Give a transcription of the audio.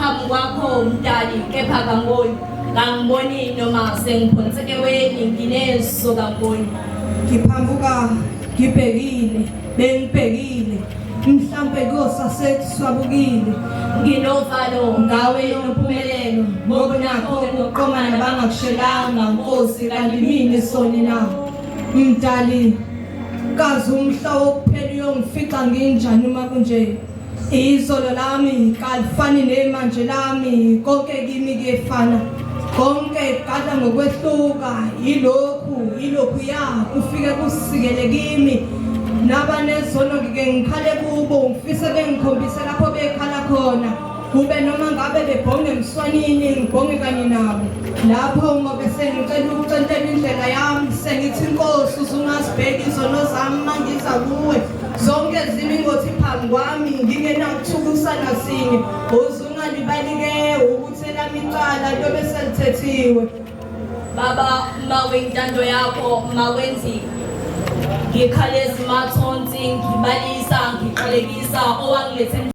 phambi kwakho mdali kepha kangiboni kangiboni noma sengiphonseke eweni ngineso kangiboni Ngiphambuka ngibhekile bengibhekile mhlampe kuyosa sekuswabukile Nginovalo ngawe nompumelelo ngoba nakho ukuqoma nabangakushelanga nkosi kanti mina isoni na mdali kazi umhla wokuphela uyongifica nginjani uma kunje izolo lami kalifani nemanje lami konke kimi kuyefana konke gadla ngokwehluka yilokhu yilokhu ya kufike kusikele kimi nabanezono ngike ngikhale kubo ngifise bengikhombise lapho bekhala khona kube noma ngabe bebhonge emswanini ngibhonge kanye nabo lapho ngobe sengicela ukucentela indlela yami sengithi inkosi uzungazibheki izono zami mangiza kuwe zonke zimi ngothi phambi kwami ngingenakuthukusa nasinye uzungalibalike ukuthi elami icala liyobe selithethiwe. Baba mawentando yakho mawenziwe ngikhalezi mathonsi ngibalisa ngiqalekisa owangilethe.